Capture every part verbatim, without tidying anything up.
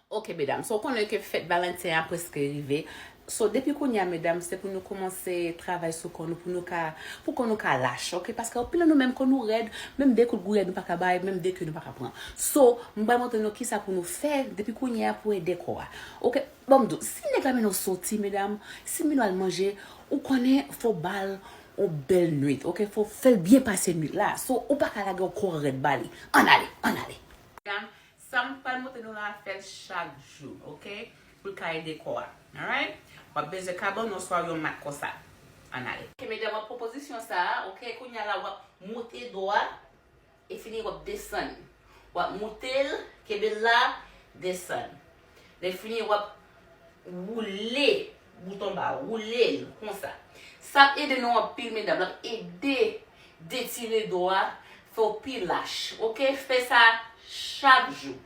Ok, medam, so w konnen ke fèt Valanten an preske rive. So, depi kounye a, medam, se pou nou kòmanse travay sou kò nou, pou nou ka, pou kò nou ka lach, ok? Paske anpil nan nou menm kò nou rèd, menm de kout gou rèd nou pa ka bay, menm de ke nou pa ka pran. So, m pral montre nou kisa pou nou fè depi kounye a pou ede kò a. Ok? Bon, m di w, si nèg la mennen w soti, medam, si l mennen w al manje, ou konnen fò w ba l yon bèl nwit, ok? Fò w fè l byen pase nwit la. So, ou pa ka lage yon kò rèd ba li. Ann ale, ann ale. Medam, sa m pral montre nou la, fè l chak jou, ok? Pou l ka ede kò a. Alright? W ap bezwen kabann oswa yon mat konsa. Ann ale. Ok, medam, w ap pran pozisyon sa a, ok? Kounye a la, w ap moute do a, e fini w ap desann. W ap moute l, kenbe l la, desann. Lè fini, w ap woule bouton ba, woule l konsa. Sa ap ede nou anpil, medam. L ap ede detire do a, fè w pi lach. Ok? Fè sa chak jou.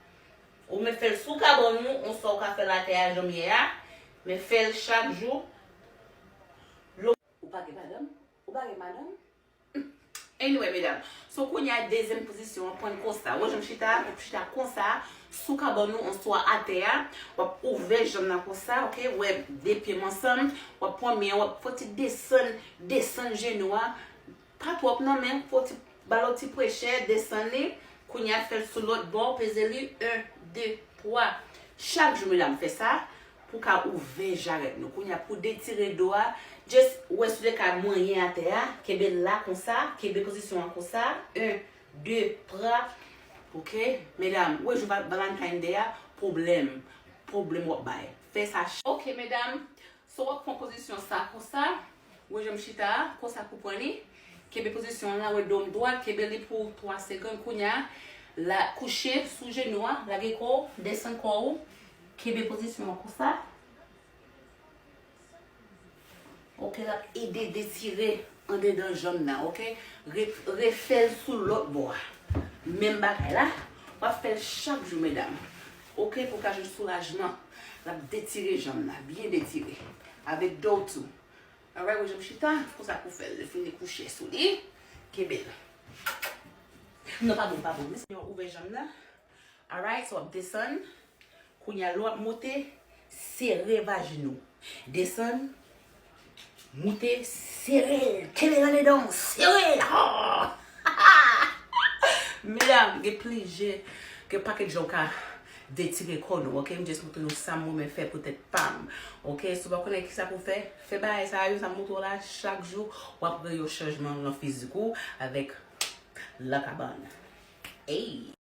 Ou mèt fè l sou kabann ou, oswa w ka fè l atè a, jan m ye a, men fè l chak jou. Ou pa gen madanm? Ou pa gen madanm? Anyway, medam. So, kounye a, dezyèm pozisyon an, pran l konsa. Wè jan m chita, w ap chita konsa, sou kabann ou, oswa atè a. W ap ouvè janm nan konsa, ok? Wè, de pye m ansanm. W ap pran men an, w ap fè w ti desann, desann jenou a. Pa twòp non, men fè w ti, ba l yon ti prechè, desann li. Kounye a, fè l sou lòt bò, peze li, en, de, twa. Chak jou, medam, fè sa. Pou ka ouvè jarèt nou. Kounye a, pou detire do a, just, wè si w te ka manyen atè a, kenbe l la konsa, kenbe pozisyon an konsa, en, de, twa, ok? Medam, wè jou va-, Valentine Day a, pwoblèm, pwoblèm w ap bay. Fè sa ch-, ok, medam, so w ap pran pozisyon sa konsa, wè jan m chita a, konsa pou pran li, kenbe pozisyon an la, wè do m dwat, kenbe li pou twa segonn, kounye a, la, kouche sou jenou a, lage kò w, desann kò w, kenbe pozisyon an konsa. Ok, l ap ede detire andedan janm nan, ok? Re-, refè l sou lòt bò a. Menm bagay la, w ap fè l chak jou, medam. Ok, pou w ka jwenn soulajman. L ap detire janm nan, byen detire. Avèk do w tou. Alright, wè jan m chita, konsa pou fè l. Lè fini kouche sou li, kenbe l. Non, pa bon, pa bon. Ouvè janm nan. Alright, so w ap desann. Kounye a, lè w ap moute, sere vajin ou. Desann, moute, sere l. Kenbe l andedan w, sere l. Oh! Medam, gen plizyè, gen pakèt jan w ka detire kò nou, ok? M just montre nou sa m renmen fè pou tèt pa m, ok? Si w pa konnen kisa pou fè, fè bagay sa yo, sa m montre w la, chak jou, w ap wè yon chanjman nan fizik ou avèk la kabann. Ey!